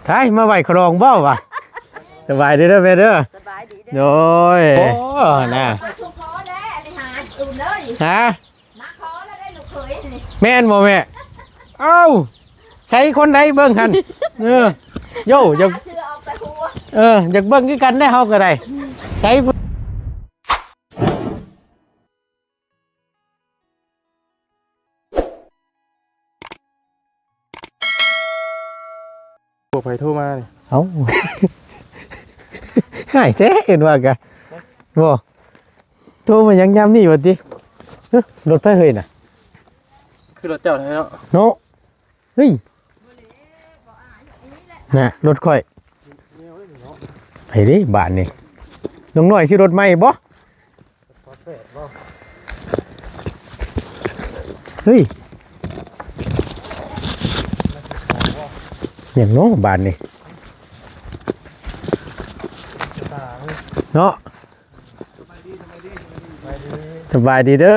ໄທມາໄຫວ້ຂະຫຼອງບໍ່ວະ? ສະບາຍດີເດີແມ່ເດີ. ສະບາຍດີເດີ. ໂດຍ. ໂອ້ ນະ ມາຂໍແລ້ວ ອັນນີ້ຫາ ອຸ່ນເອີຍ. ຮະ? ມາຂໍແລ້ວໄດ້ລູກເຂີຍນີ້. ແມ່ນບໍ່ແມ່? ເອົ້າ ໃສຄົນໃດເບິ່ງຫັ້ນ? ເອີ ໂຢ ຢາກ ເສື້ອອອກແຕ່ຫົວ. ເອີ ຢາກເບິ່ງຄືກັນໄດ໋ ເຮົາກໍໄດ້. ໃສ ພວກໃຜໂທມານີ້? ເອົ້າ ຫາຍແທ້ ເອີ້ນວ່າກະ ບໍ່ ໂທມາຫຍັງຍາມນີ້ວະຕິ? ຮະ ລົດໃຜເຮີ້ຍນະ? ຄືລົດເຈົ້າແທ້ເນາະ ເນາະ. ເຮີ້ຍ ນະ ລົດຂ້ອຍ. ໄປເດ້ບາດນີ້ ນ້ອງນ້ອຍຊິລົດໃໝ່ບໍ່? ເຮີ້ຍ ຫຍັງເນາະບາດນີ້ ເນາະ. ສະບາຍດີເດີ.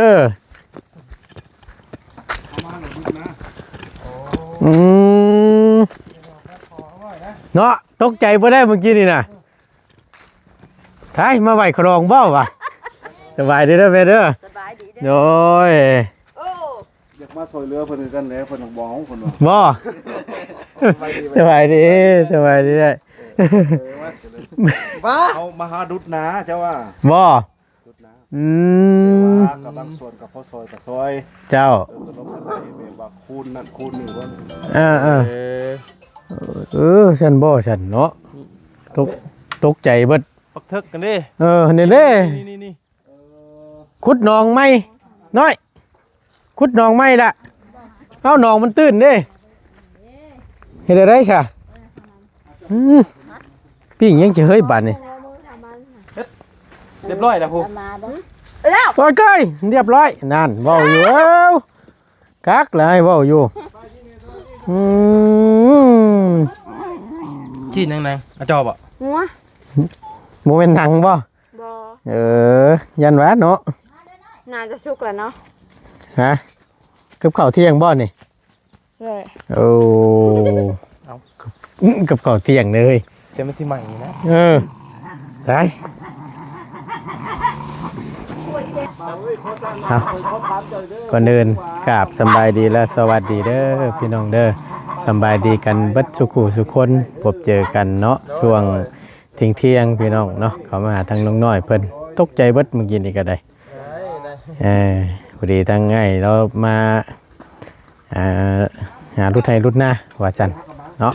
ອືມ ເນາະ ຕົກໃຈບໍ່ໄດ້ມື້ກີ້ນີ້ນະ. ໄທມາໄຫວ້ຂະຫຼອງບໍ່ວະ? ສະບາຍດີເດີແມ່ເດີ. ສະບາຍດີເດີ. ໂດຍ. ໂອ້ ຢາກມາຊ່ວຍເຫຼືອເພິ່ນຄືກັນແຫຼະ ເພິ່ນບໍ່ເອົາ ເພິ່ນວ່າ. ບໍ່ ສະບາຍດີ ສະບາຍດີ ສະບາຍດີເດີ. ເອີ ເອົາມາຫາດຸດນາເຈົ້າວ່າ. ບໍ່ ດຸດນາ. ອືມ ແຕ່ວ່າກໍບາງສ່ວນກໍພໍຊ່ອຍກໍຊ່ອຍ. ເຈົ້າ ເອີ ກໍລົງໄປແບບວ່າຄູນນັ້ນຄູນນີ້. ເອີ ເອີ ເອີ ຊັ້ນບໍ່ຊັ້ນເນາະ. ຕົກ ຕົກໃຈເບິດ. ບັກເຖິກກັນເດ້. ເອີ ນີ້ເດ້ ນີ້ໆໆ ຂຸດໜອງໃໝ່ນ້ອຍ ຂຸດໜອງໃໝ່ລະ. ເອົ້າ ໜອງມັນຕື້ນເດ້. ເຮັດແນວໃດຊະ? ອືມ ປີ້ງຫຍັງຈະເຮີ້ຍບາດນີ້. ຮຽບຮ້ອຍແລ້ວພຸ້ນ. ແລ້ວ ໂອ້ຍ ຮຽບຮ້ອຍ. ນັ້ນ ເວົ້າຢູ່ ເອົ້າ ຄັກຫຼາຍ ເວົ້າຢູ່. ອືມ ຊີ້ນຫຍັງນາງ? ອາຈໍບໍ່? ງົວ. ບໍ່ແມ່ນໜັງບໍ່? ບໍ່. ເອີ ຢ້ານວ່າເນາະ. ໜ້າຈະສຸກແລ້ວເນາະ. ຮະ? ກັບເຂົ້າທ່ຽງບໍ່ນີ້? ເອີ ໂອ້ ເອົາ ກັບເຂົ້າທ່ຽງເລີຍ ແຕ່ມັນຊິໃໝ່ນະ. ເອີ ຕາຍ. ເອົາ ກ່ອນອື່ນກາບສຳບາຍດີ ແລະ ສະຫວັດດີເດີພີ່ນ້ອງເດີ. ສຳບາຍດີກັນເບິດສູ່ຄູ່ສູ່ຄົນ ພົບເຈີກັນເນາະ ຊ່ວງທ່ຽງໆ ພີ່ນ້ອງເນາະ. ເຂົ້າມາຫາທາງນ້ອງນ້ອຍເພິ່ນ ຕົກໃຈເບິດມື້ກີ້ນີ້ກໍໄດ້. ເອີ ພໍດີທາງອ້າຍລາວມາ ອ່າ ຫາຫຼຸດໄຮ່ຫຼຸດນາວ່າຊັ້ນເນາະ.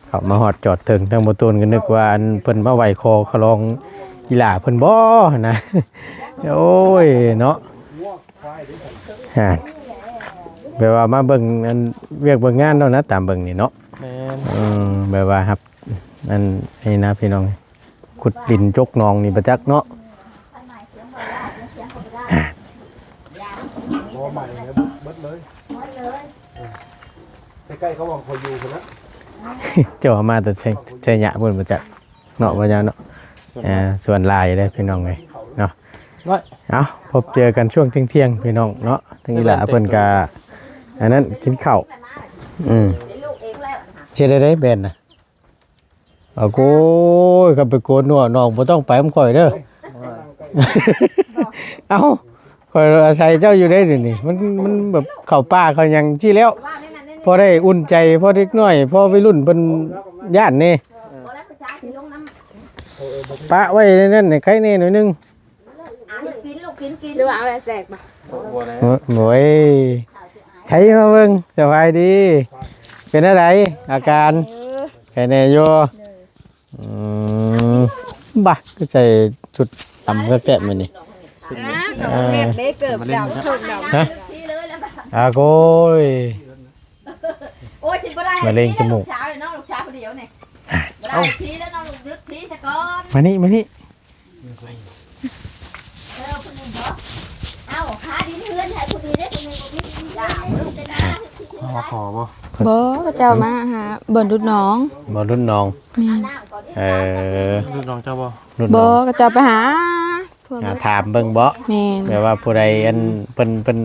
ເຂົ້າມາຮອດຈອດເຖິງ ທາງບໍ່ໂຕນກໍນຶກວ່າ ອັນ ເພິ່ນມາໄຫວ້ຂໍຂະຫຼອງອີ່ຫຼ້າເພິ່ນບໍ່ຫັ້ນນະ. ໂອ້ຍເນາະ ຫັ້ນ ແບບວ່າມາເບິ່ງ ອັນ ວຽກເບິ່ງງານເນາະນະ ຕາມເບິ່ງນີ້ເນາະ. ແມ່ນ ເອີ ແບບວ່າຮັບ ອັນນີ້ນະພີ່ນ້ອງ ຂຸດດິນຈົກໜອງນີ້ບໍ່ຈັກເນາະ. ບໍ່ໃໝ່ເລີຍ ເບິດເລີຍ. ເອີ ໃກ້ໆ ເຂົາວ່າເຂົາຢູ່ພຸ້ນນະ. ເຈົ້າມາແຕ່ໄຊຍະພຸ້ນບໍ່ຈັກເນາະ ບໍ່ຍາວເນາະ. ເອີ ສ່ວນຫຼາຍເດ້ພີ່ນ້ອງເອີຍເນາະ. ເອົາ ພົບເຈີກັນຊ່ວງທ່ຽງໆ ພີ່ນ້ອງເນາະ. ທາງອີ່ຫຼ້າເພິ່ນກະ ອັນນັ້ນ ກິນເຂົ້າ. ອືມ ເຮັດໄດ້ແບນນະ. ເອົາໂກຍ ຄັນໄປໂກນໜວດນ້ອງບໍ່ຕ້ອງໄປນຳຂ້ອຍເດີ. ເອົ້າ ຂ້ອຍອາໄສເຈົ້າຢູ່ເດ້ດຽວນີ້ ມັນ ມັນແບບເຂົ້າປ່າເຂົ້າຫຍັງຊີ້ແລ້ວ ພໍໄດ້ອຸ່ນໃຈ ພໍເດັກນ້ອຍ ພໍໄວລຸ້ນເພິ່ນຢ້ານແດ່. ປະໄວ້ໃນນັ້ນໃຫ້ໄຄແດ່ໜ້ອຍໜຶ່ງ. ອ່ະ ກິນລູກ ກິນ ກິນ ຫຼືວ່າເອົາແຕກບໍ່? ບໍ່ ບໍ່ໄດ້ ໂອ້ຍ ໃຜມາເບິ່ງ. ສະບາຍດີ ເປັນຈັ່ງໃດອາການ? ເອີ ໄຄແດ່ຢູ່. ໂດຍ ອືມ ບາ ຄືໃສ່ຊຸດດຳຄັກແທ້ມື້ນີ້. ອ່າ ກໍແບບເດ້ ເກີບດຳ ເກີບດຳ. ຮະ? ອ່າ ໂກຍ ໂອ້ຍ ຊິບໍ່ໄດ້ ມະເຮັງຈະມູກ ລູກສາວເນາະ ລູກສາວຜູ້ດຽວນີ້. ບໍ່ໄດ້ ເອົ້າ ພີແລ້ວເນາະ ລູກຢຸດພີຊະກ່ອນ. ມານີ້ ມານີ້. ເອີ ຜູ້ໜຶ່ງເນາະ ເອົ້າ ຫາດິນເຮືອນໃຫ້ຜູ້ດີເດ້ ຜູ້ໜຶ່ງບໍ່ມີດິນເຮືອນ. ເອົາ ຂໍບໍ່? ບໍ່ ເຂົາເຈົ້າມາຫາບ່ອນດຸດໜອງ. ບ່ອນດຸດໜອງ. ແມ່ນ. ເອີ ດຸດໜອງເຈົ້າບໍ່? ດຸດໜອງ. ບໍ່ ເຂົາເຈົ້າໄປຫາ ຫາຖາມເບິ່ງບໍ່? ແມ່ນ. ແບບວ່າຜູ້ໃດ ອັນ ເພິ່ນ ເພິ່ນ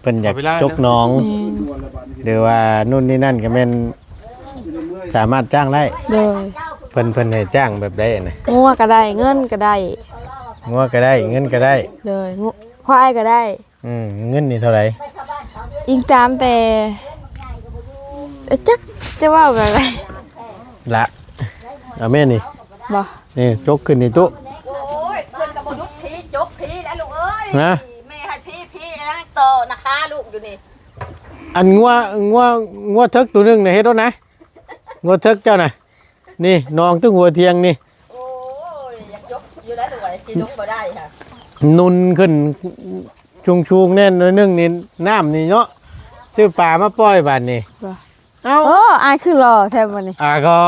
ເພິ່ນຢາກຈົກໜອງ ແມ່ນ ຫຼືວ່ານູ່ນນີ້ນັ້ນກໍແມ່ນ ສາມາດຈ້າງໄດ້? ໂດຍ. ເພິ່ນ ເພິ່ນໃຫ້ຈ້າງແບບໃດນະ? ງົວກໍໄດ້ ເງິນກໍໄດ້. ງົວກໍໄດ້ ເງິນກໍໄດ້. ໂດຍ. ງ- ຄວາຍກໍໄດ້. ອືມ ເງິນນີ້ເທົ່າໃດ? ອີງຕາມແຕ່ ເອີ ຈັກຈະເວົ້າແບບໃດລະ. ເອົາແມ່ນີ້ ບໍ່ ນີ້ ຈົກຂຶ້ນນີ້ຕຸ. ໂອ້ຍ ເພິ່ນກໍບໍ່ຫຼຸດພີ ຈົກພີແລ້ວລູກເອີຍ. ນະ ແມ່ໃຫ້ພີ ພີກຳລັງຕໍ່ນາຄາລູກຢູ່ນີ້. ອັນງົວ ງົວ ງົວເຖິກໂຕໜຶ່ງນະ ເຮັດໂລດນະ. ງົວເຖິກເຈົ້ານະ ນີ້ ໜອງຕຶງຫົວທຽງນີ້. ໂອ້ຍ ຢາກຈົກຢູ່ໄດ໋ລູກເອີຍ ຊິລົງບໍ່ໄດ້ຫະ. ນຸ່ນຂຶ້ນສູງໆແນ່ໜ້ອຍໜຶ່ງນີ້ ນ້ຳນີ້ເນາະ ຊື້ປາມາປ່ອຍບາດນີ້. ບໍ່ ເອົ້າ ໂອ້ ອ້າຍຄືຫຼໍ່ແທ້ບັດນີ້. ອາ ກໍ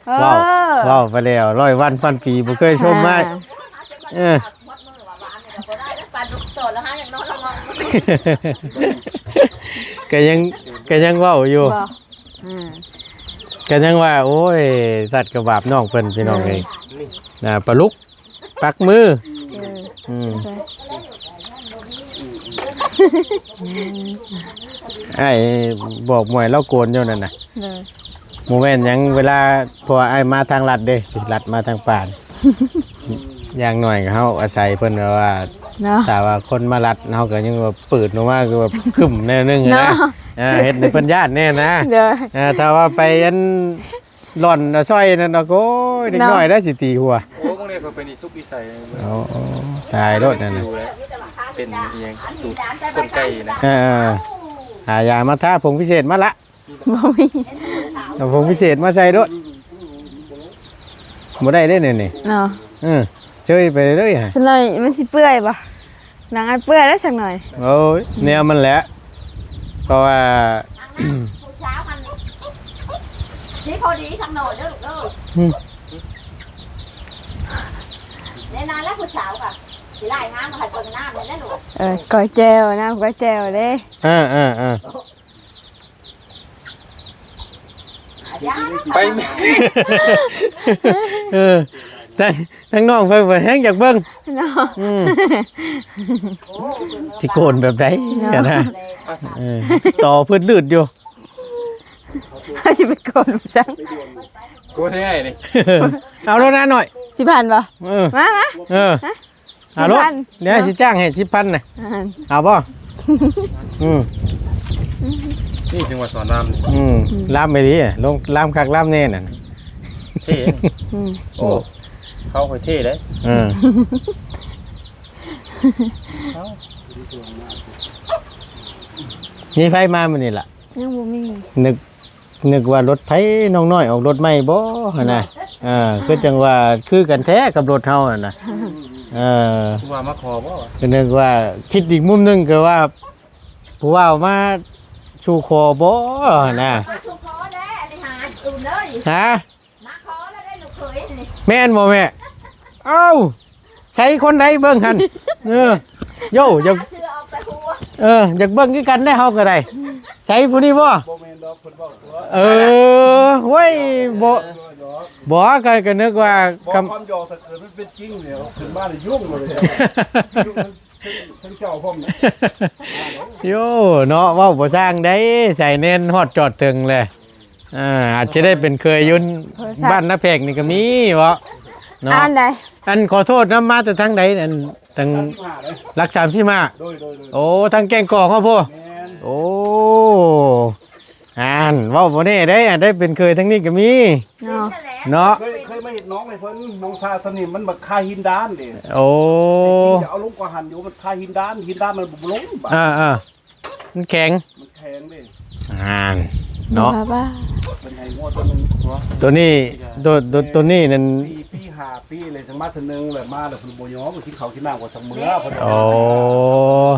ເອີ ເວົ້າ ເອີ ເວົ້າໄປແລ້ວ ຮ້ອຍວັນພັນປີບໍ່ເຄີຍຊົມອ້າຍ. ເອີ ກໍຍັງ ກໍຍັງເວົ້າຢູ່. ບໍ່ ອືມ ກໍຍັງວ່າ ໂອ້ຍ ສັດກະບາບນ້ອງເພິ່ນ ພີ່ນ້ອງເອີຍ. ເອີ ນະ ປາລຸກ ປັກມື. ເອີ ອືມ ອ້າຍບອກໝວຍລາວໂກນຢູ່ນັ້ນນະ. ເອີ ບໍ່ແມ່ນຫຍັງ ເວລາ ເພາະວ່າອ້າຍມາທາງລັດເດ້ ລັດມາທາງປ່າ. ຢ່າງໜ້ອຍກໍເຮົາອາໄສເພິ່ນແບບວ່າ ເນາະ ຖ້າວ່າຄົນມາລັດ ເຮົາກໍຍັງວ່າປືດລົງມາ ຄືວ່າຄຶ້ມແນວໜຶ່ງນະ ເນາະ ອ່າ ເຮັດໃຫ້ເພິ່ນຢ້ານແດ່ນະ. ໂດຍ. ອ່າ ຖ້າວ່າໄປອັນລ່ອນອາຊ່ອຍນັ້ນ ໂອ້ຍ ເດັກ ເນາະ ນ້ອຍໄດ້ຊິຕີຫົວ. ໂອ້ ມື້ນີ້ເຂົາເປັນອີສຸກອີໃສ. ໂອ້ ຕາຍໂລດນັ້ນນະ. ເປັນອີຫຍັງ ຕູດ ກົ້ນໄກ່ນະ. ເອີ ຫາຢາມາທາ ຜົງພິເສດມາລະ. ບໍ່ມີ. ເອົາຜົງພິເສດມາໃສ່ໂລດ ບໍ່ໄດ້ເດ້ແນວນີ້ເນາະ. ເອີ ເຊີຍໄປເລີຍຫະ. ຈັກໜ້ອຍມັນຊິເປື່ອຍບໍ່? ໜັງອັນເປື່ອຍແລ້ວຈັກໜ້ອຍ. ໂອ້ຍ ແນວມັນແຫຼະ ເພາະວ່າ ຜູ້ສາວຫັ້ນ ຊິພໍດີຈັກໜ້ອຍເດີລູກເດີ. ອືມ ແນວນັ້ນແຫຼະ ຜູ້ສາວກໍຊິລາຍງານມາໃຫ້ເບິ່ງນ້ຳແມ່ນແຫຼະລູກ. ເອີ ກ້ອຍແຈ່ວ ນ້ຳກ້ອຍແຈ່ວເດ້. ເອີ ເອີ ເອີ. ໄປ ເອີ ທາງ ທາງນ້ອງເພິ່ນແຮງຢາກເບິ່ງເນາະ. ອືມ ຊິໂກນແບບໃດ ເນາະ ນະ. ເອີ ຕໍ່ພືດລືດຢູ່ ຊິໄປໂກນໄປສັງ ໂກນໃຫ້ງ່າຍນີ້. ເອົາໂລດນະນ້ອຍ ສິບພັນບໍ່? ເອີ ມາ ມາ ເອີ. ເອົາໂລດ ສິບພັນ ດຽວຊິຈ້າງໃຫ້ສິບພັນນະ. ອ່າ ເອົາບໍ່? ອືມ ນີ້ຈັ່ງຫວັດສອນລາມ. ອືມ ອືມ ລາມໄປດີ ລົງລາມຄັກລາມແນ່ນັ້ນ. ເທ່ ອືມ ໂອ້ ເຂົາຄ່ອຍເທ່ເດ້. ເອີ ເອົ້າ ມີໃຜມາມື້ນີ້ລະ? ຍັງບໍ່ມີ ນຶກ ນຶກວ່າລົດໃຜ ນ້ອງນ້ອຍອອກລົດໃໝ່ບໍ່ຫັ້ນນະ. ເອີ ຄືຈັ່ງວ່າຄືກັນແທ້ກັບລົດເຮົາຫັ້ນນະ. ເອີ ຄືວ່າມາຂໍບໍ່ວະ? ກໍນຶກວ່າ ຄິດອີກມຸມໜຶ່ງກໍວ່າ ຜູ້ບ່າວມາສູ່ຂໍບໍ່ຫັ້ນນະ. ສູ່ຂໍແລ້ວ ອັນນີ້ຫາອື່ນເລີຍ ຫາ ມາຂໍແລ້ວໄດ້ລູກເຂີຍນີ້ ແມ່ນບໍ່ແມ່? ເອົ້າ ໃສຄົນໃດເບິ່ງຫັ້ນ? ເອີ ໂຢ ຢາກ ເສື້ອອອກແຕ່ຫົວ ເອີ ຢາກເບິ່ງຄືກັນໄດ໋ເຮົາກໍໄດ້. ໃສຜູ້ນີ້ບໍ່? ບໍ່ແມ່ນດອກ ເພິ່ນເວົ້າຕົວະ. ເອີ ໂອ້ຍ ບໍ່ ບໍ່ ກໍ ກໍນຶກວ່າ ບໍ່ ຄຳ ຄວາມຫຍອກ ຖ້າເກີດມັນເປັນຈິງນີ້ ເອົາຂຶ້ນມານີ້ຫຍຸ້ງເລີຍ ຫຍຸ້ງ ເທິງເຈົ້າພ້ອມນະ. ໂຢ ເນາະ ເວົ້າບໍ່ຊ່າງໃດ໋ ສາຍແນນຮອດຈອດເຖິງແຫຼະ. ອ່າ ອາດຈະໄດ້ເປັນເຂີຍຢູ່ ເອີ ບ້ານນາແພກນີ້ກໍມີເບາະເນາະ. ອັນໃດ? ອັນ ຂໍໂທດນຳ ມາແຕ່ທາງໃດ? ອັນ ທາງ ສາມສິບຫ້າເດ້ ຫຼັກສາມສິບຫ້າ. ໂດຍ ໂດຍ ໂດຍ. ໂອ້ ທາງແກ້ງກອກເຮົາພຸ້ນ. ແມ່ນ. ໂອ້ ອ່ານ ເວົ້າບໍ່ແນ່ເດ້ ອາດໄດ້ເປັນເຂີຍທາງນີ້ກໍມີເນາະ ເນາະ. ເຄີຍ ເຄີຍມາເຮັດໜອງໃຫ້ເພິ່ນ ໜອງສາທານີ້ ມັນບັກຄາຫີນດ້ານເດ້. ໂອ້ ແຕ່ຈິງຈະເອົາລົງກວ່າຫັ້ນຢູ່ ມັນຄາຫີນດ້ານ ຫີນດ້ານມັນບໍ່ລົງ. ອ່າໆ ມັນແຂງ ມັນແຂງເດ້. ອ່າ ເນາະ ເປັນໄຫງົວຕົວໜຶ່ງຕົວ ຕົວນີ້ ຕົວ ຕົວ ຕົວນີ້ນັ້ນ ສີ່ປີ ຫ້າປີເລີຍ ຈະມາເທື່ອໜຶ່ງ ແລ້ວມາແລ້ວເພິ່ນບໍ່ຍອມ ກິນເຂົ້າກິນນ້ຳກໍຈັກມື້ເພິ່ນ. ໂອ້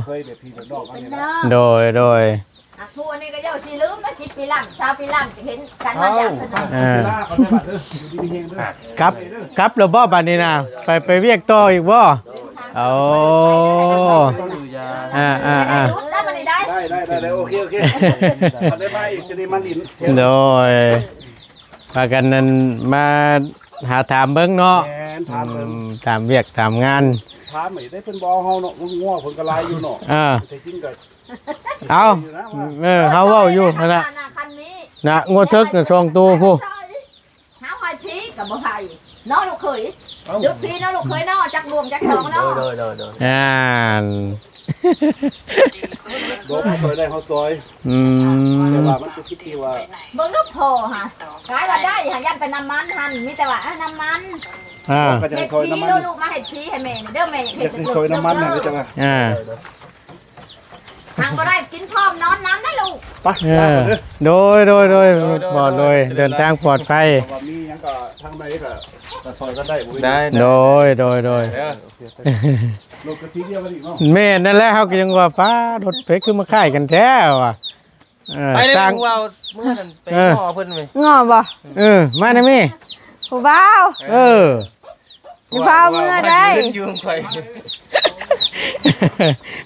ເຄີຍແບບພີ່ແບບນ້ອງກັນນີ້ນະ. ໂດຍ ໂດຍ. ອ່ະ ຜູ້ອັນນີ້ກໍເຈົ້າຊິລືມນະ ສິບປີຫຼັງ ຊາວປີຫຼັງ ຊິເຫັນກັນມາຢາມເພິ່ນນະ. ເອີ ຢູ່ດີມີແຮງເດີ ກັບ ກັບແລ້ວບໍ່ບາດນີ້ນະ? ໄປ ໄປວຽກຕໍ່ອີກບໍ່? ໂອ້ ອ່າໆໆ ໄດ້ ໄດ້ ໄດ້ ໂອເຄ ໂອເຄ ຄັນໄດ້ມາອີກ ຊິໄດ້ມາຫຼິ້ນ. ໂດຍ ພາກັນນັ້ນ ມາຫາຖາມເບິ່ງເນາະ. ແມ່ນ ຖາມເບິ່ງ ອືມ ຖາມວຽກຖາມງານ ຖາມໄດ້ ເພິ່ນບໍ່ເອົາເຮົາເນາະ ງົວເພິ່ນກໍຫຼາຍຢູ່ເນາະ. ອ່າ ແຕ່ຈິງກໍ ເອົາ ເອີ ເຮົາເວົ້າຢູ່ຫັ້ນລະ ຄັນມີ ນະ ງົວເຖິກນະ ສອງໂຕພຸ້ນ. ຫາຫອຍຜີກໍບໍ່ໃຫ້ເນາະລູກເຂີຍ. ເອົ້າ ດຸດຜີເນາະລູກເຂີຍເນາະ ຈັກລວມຈັກສອງເນາະ. ໂດຍ ໂດຍ ໂດຍ ໂດຍ. ອ່ານ ບໍ່ ເຮົາຊ່ອຍໄດ້ເຮົາຊ່ອຍ. ອືມ ແຕ່ວ່າມັນຄືຜິດທີ່ວ່າ ເບິ່ງລູກພໍ່ຫາ ກາຍວ່າໄດ້ຫາ ຢ້ານໄປນຳມັນຫັ້ນ ມີແຕ່ວ່າ ເອີ ນຳມັນ. ອ່າ ເຮັດຜີ ລູກມາເຮັດຜີໃຫ້ແມ່ເດີ ແມ່ຢາກເຮັດ ຢາກຊ່ອຍນຳມັນຫັ້ນ ເດີ ຈັ່ງວ່າ. ອ່າ ໂດຍ ໂດຍ. ທາງບໍ່ໄດ້ກິນພ້ອມນອນນຳນະລູກ. ໄປ ເອີ ລາກ່ອນເດີ. ໂດຍ ໂດຍ ໂດຍ ໂດຍ ໂດຍ ເດີນທາງປອດໄພ. ເພາະວ່າມີຫຍັງກໍທາງໃດກໍ ກໍຊ່ອຍກັນໄດ້ ບໍ່ມີ ໄດ້ ໂດຍ ໂດຍ ໂດຍ ເດີ. ໂອເຄ ລົດກໍສີດຽວກັນອີກເນາະ. ແມ່ນນັ້ນແຫຼະ ເຮົາກໍຍັງວ່າ ປ້າ ລົດເພຄືມາຄ້າຍກັນແທ້ວ່າ. ເອີ ໄປເລີຍ ຕ່າງ ຜູ້ເວົ້າມື້ນັ້ນໄປ ເອີ ງໍເພິ່ນເວີຍ. ງໍບໍ່? ເອີ ມານະແມ່ ຜູ້ບ່າວ. ເອີ ຢ່າຟ້າວເມືອໄດ້ ຢູ່ຂ້ອງຂ້ອຍ.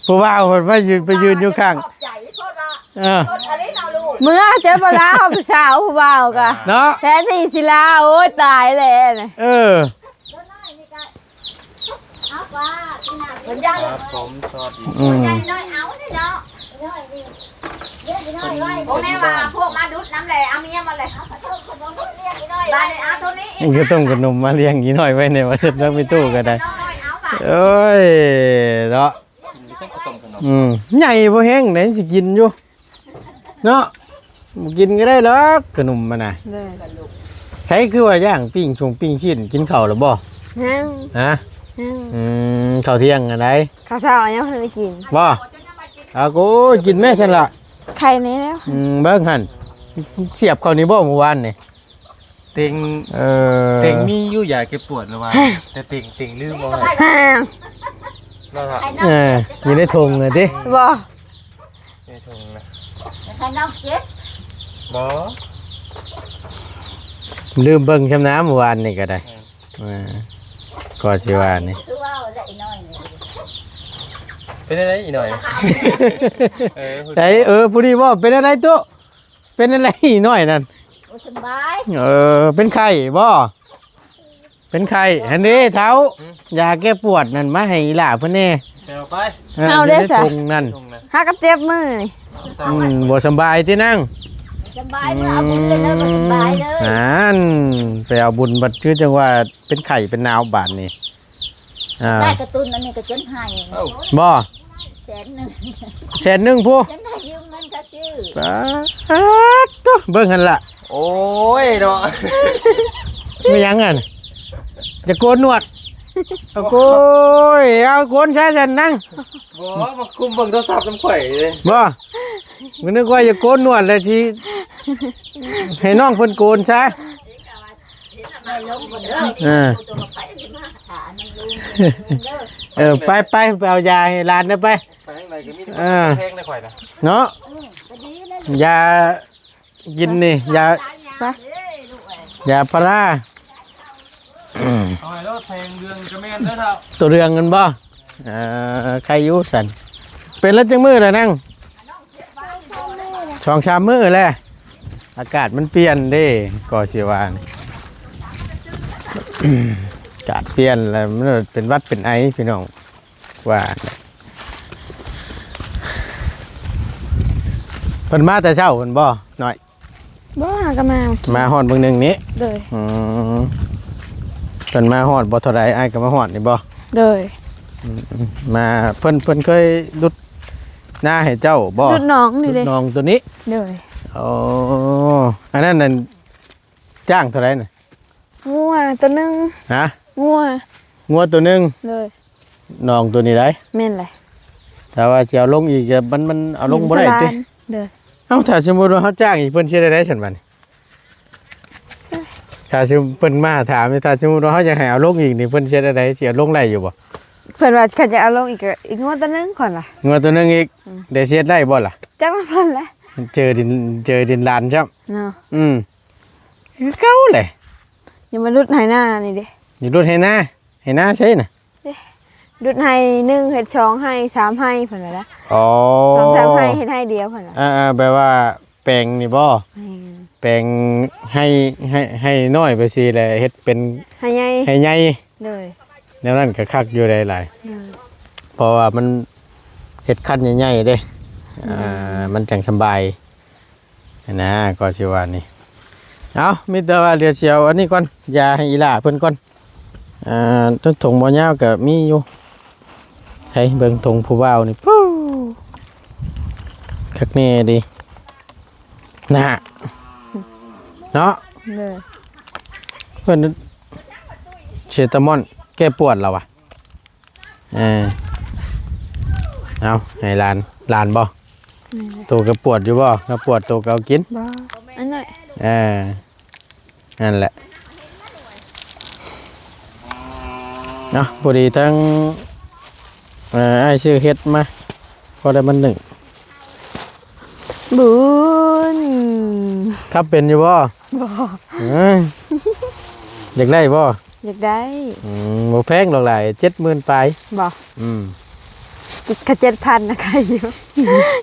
ຜູ້ບ່າວເພິ່ນໄປຢືນ ໄປຢືນຢູ່ຂ້າງ. ຂອບໃຈໂພດວ່າ ເອີ ຄົນອາລິເອົາລູກ ເມືອເຈົ້າບໍ່ລາວ ຜູ້ສາວຜູ້ບ່າວກະເນາະ ແທນທີ່ຊິລາ ໂອ້ຍ ຕາຍແລ້ວ. ເອີ ເພິ່ນຢ້ານ ຄັບຜົມ ສະຫວັດດີ. ອືມ ເອົານີ້ເນາະ ໂອ້ ແມ່ວ່າພວກມາດຸດນຳແຫຼະ ເອົາເມຍມາເລີຍ ບາດນີ້ເອົາໂຕນີ້ ມັນກໍຕົ້ມຂະໜົມມາລ້ຽງອີນ້ອຍໄວ້ແດ່ວ່າ ເສັດແລ້ວມີຕູ້ກໍໄດ້. ເອົາບາດ ໂອ້ຍ ເນາະ ກິນຢູ່ຊັ້ນ ຂະຕົ້ມຂະໜົມ. ອືມ ໃຫຍ່ພໍແຮງໃດ ຊິກິນຢູ່ ເນາະ ບໍ່ກິນກໍໄດ້ດອກຂະໜົມຫັ້ນນະ. ໂດຍ ໃສຄືວ່າຍ່າງປີ້ງຊົງປີ້ງຊີ້ນ ກິນເຂົ້າແລ້ວບໍ່? ຍັງ ຮະ? ຍັງ. ອືມ ເຂົ້າທ່ຽງອັນໃດ? ເຂົ້າເຊົ້າຍັງບໍ່ທັນໄດ້ກິນ. ບໍ່? ເອົາ ໂອ້ຍ ກິນແມ້ຊັ້ນລະ ໄຂ່ນີ້ແລ້ວ. ອືມ ເບິ່ງຫັ້ນ ສຽບເຂົ້ານີ້ບໍ່ມື້ວານນີ້? ເຕັງ ເອີ ເຕັງມີຢູ່ຢາແກ້ປວດລະວ່າ ແຕ່ເຕັງ ເຕັງລືມເອົາໃຫ້ ເນາະ. ເອີ ຢູ່ໃນຖົງນະຕິ? ບໍ່ ໃນຖົງນະ ໃຫ້ນ້ອງເກັບ. ບໍ່ ລືມເບິ່ງຊຳນະມື້ວານນີ້ກໍໄດ້. ເອີ ເອີ ກໍຊິວ່ານີ້ ຄືເວົ້າແຫຼະອີນ້ອຍນີ້ ເປັນຈັ່ງໃດອີນ້ອຍ? ເອີ ໃສ ເອີ ຜູ້ນີ້ບໍ່ ເປັນຈັ່ງໃດຕຸ? ເປັນຈັ່ງໃດອີນ້ອຍນັ້ນ? ບໍ່ສະບາຍ. ເອີ ເປັນໄຂ້ບໍ່? ເປັນໄຂ້ຫັ້ນເດ້ເຖົ້າ. ຫືມ ຢາແກ້ປວດນັ້ນມາໃຫ້ອີຫຼ້າເພິ່ນແດ່. ໄປເອົາໄປ. ເອີ ເຮົາເດ້ ຢູ່ໃນ ສະ ຖົງນັ້ນ ຖົງນະ ຫາກໍເຈັບມືນີ້. ອືມ ບໍ່ສະບາຍຕິນາງ? ບໍ່ສະບາຍ ອືມ ເມື່ອເອົາບຸນເລີຍ ບໍ່ສະບາຍເລີຍ. ຫັ້ນ ໄປເອົາບຸນບັດຄືຈັ່ງວ່າເປັນໄຂ້ເປັນໜາວບາດນີ້. ອ່າ ໄດ້ກະຕຸ້ນອັນນີ້ກໍຈົນໄຫ້. ເອົ້າ ບໍ່ ແສນໜຶ່ງ ແສນໜຶ່ງພຸ້ນ. ຈັ່ງໄດ້ຢືມເງິນເຂົາຊື້. ປາດໂທ້ ເບິ່ງຫັ້ນລະ. ໂອ້ຍເນາະ ມີຫຍັງຫັ້ນ? ຢາກໂກນໜວດ. ເອົາໂກຍ ເອົາໂກນຊະຊັ້ນນາງ. ບໍ່ ມາຄຸມເບິ່ງໂທລະສັບນຳຂ້ອຍເດ້. ບໍ່ ກໍນຶກວ່າຢາກໂກນໜວດແລ້ວຊິໃຫ້ນ້ອງເພິ່ນໂກນຊະ. ເອີ ເອີ ໄປ ໄປ ໄປເອົາຢາໃຫ້ຫຼານເດີ ໄປ. ໄປທາງໃດກໍມີແຕ່ ເອີ ແພງໃນຂ້ອຍນະ ເນາະ. ຢາກິນນີ້ ຢາ ຢາພາລາ. ອືມ ເອົາໃຫ້ໂລດ ແພງເດືອງກະແມ່ນເດີເຖົ້າ. ໂຕເລື່ອງນັ້ນບໍ່? ເອີ ໄຄຢູ່ຊັ້ນ. ເປັນແລ້ວຈັກມື້ແລ້ວນາງ? ສອງສາມມື້ແລ້ວ. ອາກາດມັນປ່ຽນເດ້ ກໍຊິວ່ານີ້ ອາກາດປ່ຽນແລ້ວ ມັນເປັນຫວັດເປັນໄອ ພີ່ນ້ອງ ວ່າ. ເພິ່ນມາແຕ່ເຊົ້າພຸ້ນບໍ່ ນ້ອຍ? ບໍ່ ຫາກໍມາ ມາຮອດມື້ໜຶ່ງນີ້. ໂດຍ. ອືມ ເພິ່ນມາຮອດບໍ່ເທົ່າໃດ ອ້າຍກໍມາຮອດນີ້ບໍ່? ໂດຍ. ອືມ ມາ ເພິ່ນ ເພິ່ນເຄີຍຫຼຸດນາໃຫ້ເຈົ້າບໍ່? ຫຼຸດໜອງນີ້ເດ້ ຫຼຸດໜອງໂຕນີ້. ໂດຍ. ໂອ້ ອັນນັ້ນນັ້ນ ຈ້າງເທົ່າໃດນະ? ງົວໂຕໜຶ່ງ. ຮະ? ງົວ ງົວໂຕໜຶ່ງ. ໂດຍ. ໜອງໂຕນີ້ໄດ໋. ແມ່ນແຫຼະ. ຖ້າວ່າຊິເອົາລົງອີກ ມັນ ມັນເອົາລົງບໍ່ໄດ້ຕິ? ໂດຍ. ເອົ້າ ຖ້າສົມມຸດວ່າເຮົາຈ້າງອີກ ເພິ່ນຊິໄດ້ໄດ໋ຊັ້ນບາດນີ້? ຖ້າສົມ ເພິ່ນມາຖາມ ຖ້າສົມມຸດວ່າເຮົາຢາກໃຫ້ເອົາລົງອີກນີ້ ເພິນຊິເຮັດແນວໃດ? ຊິເອົາລົງໄດ້ຢູ່ບໍ່? ເພິ່ນວ່າຄັນຈະເອົາລົງອີກກໍອີກງົວໂຕໜຶ່ງກ່ອນລະ. ງົວໂຕໜຶ່ງອີກ. ອືມ. ໄດ້ຊິເຮັດໄດ້ບໍ່ລະ? ຈັກນຳເພິ່ນແຫຼະ. ເຈີດິນ ເຈີດິນລານຊ້ຳ. ເນາະ. ອືມ. ຄືເກົ່າແຫຼະ. ຢ່າມາຫຼຸດໄຮ່ນານີ້ເດ້. ຢ່າຫຼຸດໄຮ່ນາ. ໄຮ່ນາໃສນະ? ເດ້ ດຸດໄຮ່ໜຶ່ງ ເຮັດສອງໄຮ່ ສາມໄຮ່ ເພິ່ນວ່ານະ. ອໍ ສອງສາມໄຮ່ ເຮັດໄຮ່ດຽວ ເພິ່ນວ່າ. ອ່າໆ ແບບວ່າແປງນີ້ບໍ່? ແມ່ນ. ແປງໄຮ່ ໄຮ່ ໄຮ່ນ້ອຍໄປຊີ້ແຫຼະ ເຮັດເປັນໄຮ່ໃຫຍ່ ໄຮ່ໃຫຍ່. ໂດຍ. ແນວນັ້ນກໍຄັກຢູ່ໄດ໋ຫຼາຍ. ໂດຍ. ເພາະວ່າມັນເຮັດຄັນໃຫຍ່ໆເດ້. ໂດຍ. ອ່າ ມັນຈັ່ງສະບາຍ. ຫັ້ນນະ ກໍຊິວ່ານີ້. ເອົາ ມີແຕ່ວ່າດຽວຊິເອົາອັນນີ້ກ່ອນ ຢາໃຫ້ອີຫຼ້າເພິ່ນກ່ອນ. ອ່າ ທາງຖົງບໍ່ຍາວກໍມີຢູ່. ໃຫ້ເບິ່ງຖົງຜູ້ບ່າວນີ້ ປູ້ ຄັກແນ່ເດ ນະ ເນາະ. ເດີ ເພິ່ນເຊຕາມອນແກ້ປວດແລ້ວວະ. ເອີ ເອົາໃຫ້ຫຼານ ຫຼານບໍ່? ແມ່ນແຫຼະ. ໂຕກໍປວດຢູ່ບໍ່? ຖ້າປວດໂຕກໍເອົາກິນ. ບໍ່ ອັນນ້ອຍ. ເອີ ນັ້ນແຫຼະ. ເອົາ ພໍດີທັງ ເອີ ອ້າຍຊື້ເຫັດມາ ພໍໄດ້ມາໜຶ້ງ. ບຸນ ຂັບເປັນຢູ່ບໍ່? ບໍ່. ເອີ ຢາກໄດ້ບໍ່? ຢາກໄດ້. ອືມ ບໍ່ແພງດອກຫຼາຍ ເຈັດໝື່ນປາຍ. ບໍ່. ອືມ ກະເຈັດພັນນະ ໄກຢູ່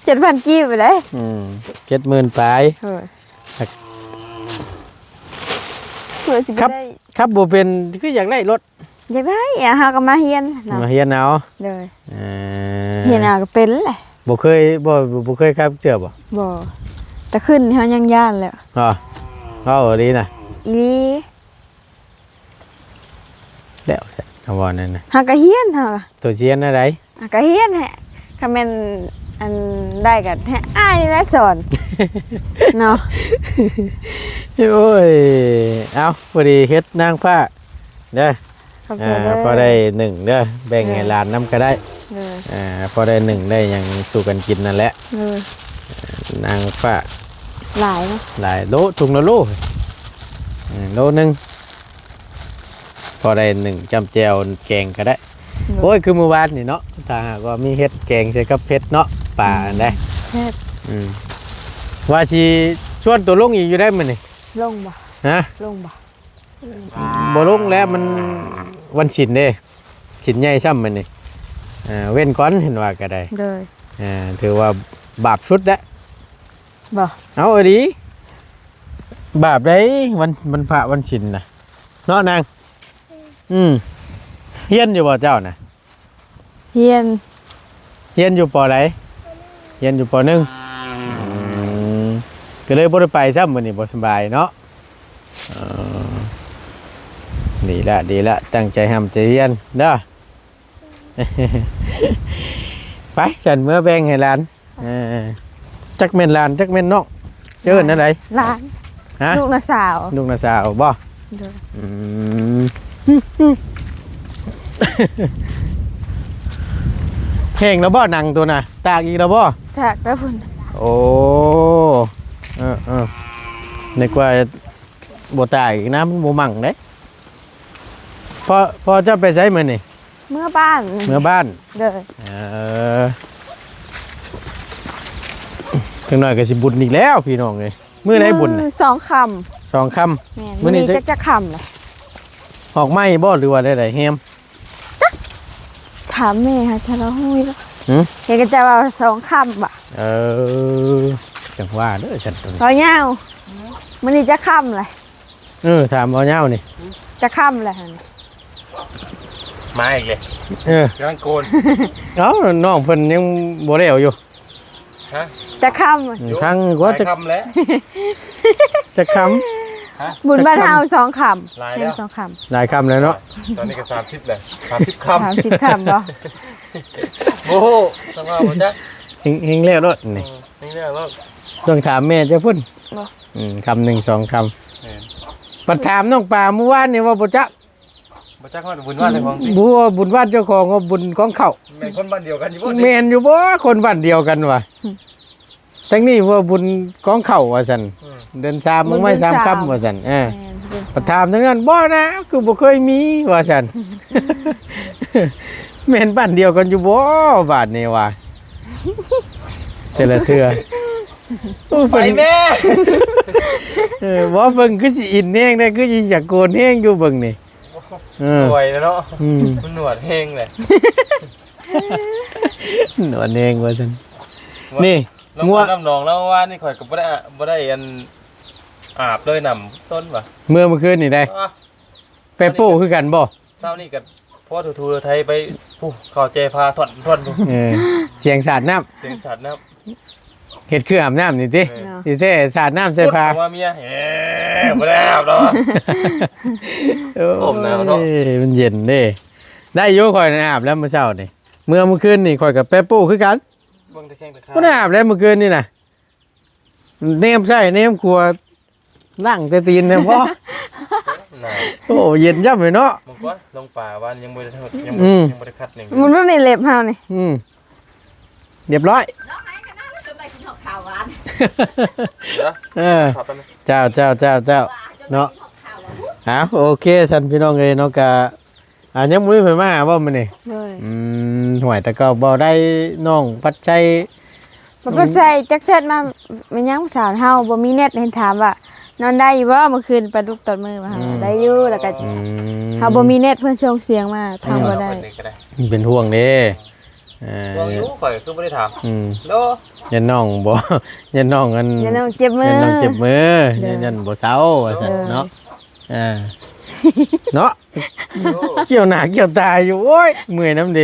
ເຈັດພັນກີບໄປເລີຍ. ອືມ ເຈັດໝື່ນປາຍ. ເອີ ຂັບ ຂັບບໍ່ເປັນ ຄືຢາກໄດ້ລົດ? ຢາກໄດ້ ເຮົາກໍມາຮຽນເນາະ ມາຮຽນເອົາ. ໂດຍ ເອີ ຮຽນເອົາກໍເປັນແຫຼະ. ບໍ່ເຄີຍ ບໍ່ ບໍ່ເຄີຍຂັບເທື່ອບໍ່? ບໍ່ ແຕ່ຂຶ້ນເຮົາຍັງຢ້ານແຫຼະ. ອໍ ເວົ້າອີ່ຫຼີນະ? ອີ່ຫຼີ. ແລ້ວຊັ້ນ ເຮົາເວົ້ານັ້ນນະ ເຮົາກໍຮຽນ ເຮົາກໍ ໂຕຊິຮຽນແນວໃດ? ອ່ະ ກໍຮຽນແຫຼະ ຄັນແມ່ນອັນໃດກໍໃຫ້ອ້າຍນີ້ແຫຼະສອນເນາະ. ໂອ້ຍ ເອົາ ພໍດີເຫັດນາງຟ້າເດີ ຂອບໃຈເດີ ພໍໄດ້ໜຶ້ງເດີ ແບ່ງໃຫ້ຫຼານນຳກໍໄດ້. ໂດຍ ອ່າ ພໍໄດ້ໜຶ້ງໄດ້ຫຍັງສູ່ກັນກິນນັ້ນແຫຼະ. ໂດຍ ນາງຟ້າ ຫຼາຍເນາະ ຫຼາຍໂລ ຖົງລະໂລ ເອີ ໂລໜຶ່ງ ພໍໄດ້ໜຶ້ງຈ້ຳແຈ່ວແກງກໍໄດ້. ໂດຍ ໂອ້ຍ ຄືມື້ວານນີ້ເນາະ ຖ້າຫາກວ່າມີເຫັດແກງໃສ່ກັບເຜັດເນາະ ປາອັນໃດ. ແຊບ. ອືມ ວ່າຊິຊວນໂຕລົງອີກຢູ່ໄດ໋ມື້ນີ້. ລົງບໍ່? ຮະ? ລົງບໍ່? ບໍ່ລົງແລ້ວ ມັນວັນສິນເດ້ ສິນໃຫຍ່ຊ້ຳມື້ນີ້. ເອີ ເວັ້ນກ່ອນ ເຫັນວ່າກໍໄດ້. ໂດຍ ເອີ ຖືວ່າບາບສຸດແລ້ວ. ບໍ່? ເອົາ ອີ່ຫຼີ ບາບໃດ໋ ວັນ ວັນພະວັນສິນນະ ເນາະນາງ. ອືມ ຮຽນຢູ່ບໍ່ເຈົ້ານະ? ຮຽນ ຮຽນຢູ່ ປໍ ໃດ? ຮຽນຢູ່ ປໍ ໜຶ່ງ. ອືມ ກໍເລີຍບໍ່ໄດ້ໄປຊ້ຳ ມື້ນີ້ບໍ່ສະບາຍເນາະ. ເອີ ດີລະ ດີລະ ຕັ້ງໃຈຮ່ຳໃຈຮຽນເດີ. ໄປຊັ້ນ ເມືອແບ່ງໃຫ້ຫຼານ. ເອີ ຈັກແມ່ນຫຼານ ຈັກແມ່ນນ້ອງ ຈະເອີ້ນແນວໃດ? ຫຼານ. ຮະ? ລູກນ້າສາວ. ລູກນ້າສາວບໍ່? ໂດຍ. ອືມ ແຫ້ງແລ້ວບໍ່ໜັງໂຕນະ? ຕາກອີກແລ້ວບໍ່? ຕາກແລ້ວພຸ້ນ. ໂອ້ ເອີໆ ນຶກວ່າບໍ່ຕາກອີກນະ ມັນບໍ່ໝັ້ງເດ້. ພໍ່ ພໍ່ເຈົ້າໄປໃສມື້ນີ້? ເມືອບ້ານ. ເມືອບ້ານ. ໂດຍ. ເອີ ຈັກໜ້ອຍກໍຊິບຸນອີກແລ້ວພີ່ນ້ອງເອີຍ. ມື້ໃດບຸນນະ? ມື້ສອງຄ່ຳ. ສອງຄ່ຳ. ແມ່ນ. ມື້ນີ້ ມື້ນີ້ຈັກ ຈັກຄ່ຳລະ? ອອກໃໝ່ບໍ່ ຫຼືວ່າແນວໃດ? ແຮມ. ຈັກ ຖາມແມ່ຫາ ຈະລາວຮູ້ຢູ່. ຫື? ເຫັນເຂົາເຈົ້າວ່າສອງຄ່ຳບະ. ເອີ ຈັ່ງວ່າເດີຊັ້ນໂຕນີ້. ເວົ້າຍາວ. ມື້ນີ້ຈັກຄ່ຳລະ? ເອີ ຖາມເວົ້າຍາວນີ້. ຈັກຄ່ຳແລ້ວຫັ້ນ? ມາອີກເລີຍ. ເອີ ກຳລັງໂກນ. ເອົ້າ ນ້ອງເພິ່ນຍັງບໍ່ແລ້ວຢູ່. ຮະ? ຈັກຄ່ຳ? ອືມ ຄັງກວ່າ ຫຼາຍ ຈັກຄ່ຳແລ້ວ. ຈັກຄ່ຳ? ຮະ? ບຸນບ້ານເຮົາສອງຄ່ຳ. ຫຼາຍແລ້ວ ສອງຄ່ຳ. ຫຼາຍຄ່ຳແລ້ວເນາະ. ຕອນນີ້ກໍສາມສິບແລ້ວ. ສາມສິບຄ່ຳ. ສາມສິບຄ່ຳບໍ່? ໂອ້ໂຫ ສະພາບບໍ່ຈັກ. ເຮັງ ເຮັງແລ້ວໂລດນີ້. ເອີ ເຮັງແລ້ວໂລດ. ຕ້ອງຖາມແມ່ເຈົ້າພຸ້ນ. ບໍ່. ອືມ ຄ່ຳໜຶ່ງສອງຄ່ຳ. ແມ່ນ. ບັດຖາມນ້ອງປາມື້ວານນີ້ວ່າບໍ່ຈັກ. ບໍ່ຈັກວ່າບຸນບ້ານເຈົ້າຂອງຕິ? ບໍ່ ບຸນບ້ານເຈົ້າຂອງ ວ່າບຸນຂອງເຂົາ. ແມ່ນຄົນບ້ານດຽວກັນຢູ່ບໍ່? ແມ່ນຢູ່ບໍ່ ຄົນບ້ານດຽວກັນວ່າ. ອືມ ທາງນີ້ວ່າບຸນຂອງເຂົາວ່າຊັ້ນ. ອືມ ເດືອນສາມ ບຸນ ອອກມາ ເດືອນສາມ ສາມຄ່ຳວ່າຊັ້ນ. ເອີ ແມ່ນ ເດືອນສາມ. ບັດຖາມທາງນັ້ນ ບໍ່ນະ ຄືບໍ່ເຄີຍມີວ່າຊັ້ນ. ແມ່ນບ້ານດຽວກັນຢູ່ບໍ່ ບາດນີ້ວ່າ ແຕ່ລະເທື່ອ. ໂອ້ ໄປແມ່. ເອີ ບໍ່ ເບິ່ງຄືຊິອິນແຮງເດ້ ຄືຊິຢາກໂກນແຮງຢູ່ເບິ່ງນີ້. ເອີ ໄຫວແລ້ວເນາະ. ອືມ ມັນໜວດແຮງແຫຼະ. ໜວດແຮງວ່າຊັ້ນ. ວ່າ ນີ້ ລາວ ງົວ ນ້ຳໜອງລາວວ່ານີ້ ຂ້ອຍກໍບໍ່ໄດ້ ບໍ່ໄດ້ອັນ ອາບເລີຍ ນ້ຳຕົ້ນວ່າ ເມື່ອ ເມື່ອຄືນນີ້ໄດ໋. ອາ ແປໂປ້ຄືກັນບໍ່? ເຊົ້ານີ້ກໍພໍຖູໆໄຖໄປ ຜູ້ເຂົ້າແຈພາທ່ອນໆ ຜູ້. ເອີ ສຽງສາດນ້ຳ ສຽງສາດນ້ຳ. ເຮັດເຄື່ອງອາບນ້ຳນີ້ຕິ ເອີ ເນາະ ຊິແທ້ສາດນ້ຳໃສ່ຜ້າ ປຸດອອກມາເມຍ ເອີ ບໍ່ໄດ້ອາບດອກ ໂອ້ຍ ໂອ້ ໜາວເນາະ ມັນເຢັນເດ້ ໄດ້ຢູ່ ຂ້ອຍອາບແລ້ວມື້ເຊົ້ານີ້ ເມື່ອມື້ຄືນນີ້ຂ້ອຍກໍແປະໂປ້ຄືກັນ ເບິ່ງແຕ່ແຂ້ງແຕ່ຂາ ບໍ່ໄດ້ອາບແລ້ວມື້ຄືນນີ້ນະ ແນມຊ້າຍແນມຂວາ ລ້າງແຕ່ຕີນແມ່ນບໍ່? ໜາວ ໂອ້ ເຢັນຈ້ຳເລີຍເນາະ ເບິ່ງກ່ອນ ລົງປ່າວານຍັງບໍ່ໄດ້ ຍັງ ອືມ ຍັງບໍ່ໄດ້ຂັດຫຍັງ ມັນບໍ່ມີເລັບເຮົານີ້ ອືມ ຮຽບຮ້ອຍ ເອີ ເຈົ້າ ເຈົ້າ ເຈົ້າ ເຈົ້າ ເນາະ ເອົາ ໂອເຄ ຊັ້ນພີ່ນ້ອງເອີຍເນາະ ກະ ອ່າ ຍັງບໍ່ມີໃຜມາຫາບໍ່ມື້ນີ້? ໂດຍ ອືມ ຫ້ວຍ ແຕ່ກໍບໍ່ໄດ້ນ້ອງປັດໄຊ ບໍ່ ອືມ ປັດໄຊຈັກແຊັດມາ ແມ່ນຫຍັງສາວເຮົາບໍ່ມີເນັດ ເຫັນຖາມວ່າ ນອນໄດ້ຢູ່ບໍ່ມື້ຄືນ ປາດຸກຕອນມື້ມາ ເອີ ໄດ້ຢູ່ ແລ້ວກໍ ອືມ ເຮົາບໍ່ມີເນັດ ເພິ່ນສົ່ງສຽງມາ ທາງ ອືມ ບໍ່ໄດ້ ເປັນຫ່ວງເດ້ ເອີ ຫ່ວງຢູ່ ຂ້ອຍຄືບໍ່ໄດ້ຖາມ ອືມ ໂດ ຢ້ານນ້ອງບໍ່ ຢ້ານນ້ອງອັນ ຢ້ານນ້ອງເຈັບມື ຢ້ານນ້ອງເຈັບມື ໂດຍ ຢ້ານບໍ່ເຊົາວ່າຊັ້ນ ໂດຍ ເນາະ ອ່າ ເນາະ ກ່ຽວໜ້າກ່ຽວຕາຢູ່ ໂອ້ຍ ເມື່ອຍນຳເດ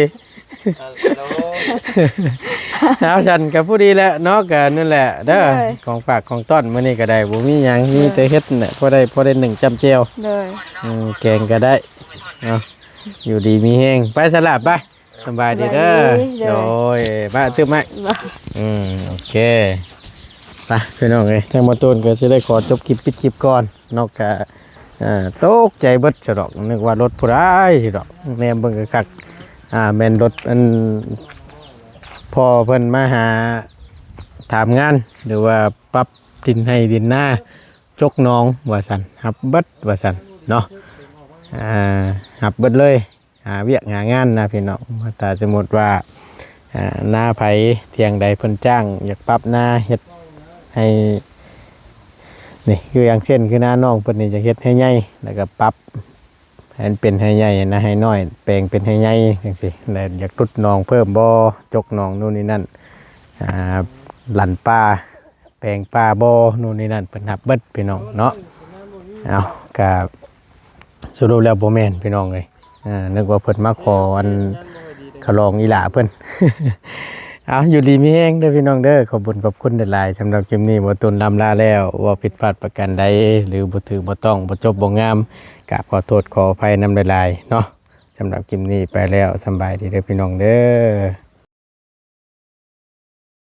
ເອົາຊັ້ນກໍພໍດີແຫຼະເນາະ ກໍນັ້ນແຫຼະເດີ ໂດຍ ຂອງຝາກຂອງຕ້ອນມື້ນີ້ກໍໄດ້ ບໍ່ມີຫຍັງ ໂດຍ ມີແຕ່ເຮັດແຫຼະ ພໍໄດ້ ພໍໄດ້ໜຶ້ງຈ້ຳແຈ່ວ ໂດຍ ອືມ ແກງກໍໄດ້ເນາະ ຢູ່ດີມີແຮງ ໄປສະຫຼາບໄປ ສະບາຍດີເດີ ສະບາຍດີ ໂດຍ ໂດຍ ມາຕື່ມມາ ອືມ ໂອເຄ ໄປພີ່ນ້ອງເອີຍ ທາງໝໍຕູນກໍຊິໄດ້ຂໍຈົບຄລິບ ປິດຄລິບກ່ອນເນາະ ກະ ເອີ ຕົກໃຈເບິດຊະດອກ ນຶກວ່າລົດຜູ້ໃດດອກ ແນມເບິ່ງຄັກໆ ອ່າ ແມ່ນລົດອັນ ພໍ່ເພິ່ນມາຫາ ຖາມງານ ຫຼືວ່າປັບດິນໄຮ່ດິນນາ ຈົກໜອງວ່າຊັ້ນ ຮັບເບິດວ່າຊັ້ນເນາະ ອ່າ ຮັບເບິດເລີຍ ຫາວຽກຫາງານນະພີ່ນ້ອງ ຖ້າສົມມຸດວ່າ ອ່າ ນາໃຜທ່ຽງໃດເພິ່ນຈ້າງ ຢາກປັບນາເຮັດໃຫ້ ນີ້ ຄືຢ່າງເຊັ່ນ ຄືນານ້ອງເພິ່ນນີ້ ຢາກເຮັດໃຫ້ໃຫຍ່ ແລ້ວກໍປັບໃຫ້ມັນເປັນໃຫ້ໃຫຍ່ນະ ໃຫ້ນ້ອຍແປງເປັນໃຫ້ໃຫຍ່ຈັ່ງຊີ້ ແລ້ວຢາກຫຼຸດໜອງເພີ່ມບໍ່ ຈົກໜອງໂນ່ນນີ້ນັ້ນ ອ່າ ຫຼັນປ່າ ແປງປ່າບໍ່ ໂນ່ນນີ້ນັ້ນ ເພິ່ນຮັບເບິດພີ່ນ້ອງເນາະ ເອົາ ກະສະຫຼຸບແລ້ວບໍ່ແມ່ນພີ່ນ້ອງເອີຍ ອ່າ ນຶກວ່າເພິ່ນມາຂໍອັນ ຂະຫຼອງອີ່ຫຼ້າເພິ່ນ ເອົາ ຢູ່ດີມີແຮງເດີພີ່ນ້ອງເດີ ຂອບຄຸນຂອບຄຸນຫຼາຍໆ ສຳລັບຄລິບນີ້ ບໍ່ຕູນລ່ຳລາແລ້ວ ເວົ້າຜິດພາດປະການໃດ ຫຼື ບໍ່ຖືກບໍ່ຕ້ອງ ບໍ່ຈົບບໍ່ງາມ ກາບຂໍໂທດຂໍອະໄພນຳຫຼາຍໆເນາະ ສຳລັບຄລິບນີ້ໄປແລ້ວ ສຳບາຍດີເດີພີ່ນ້ອງເດີ.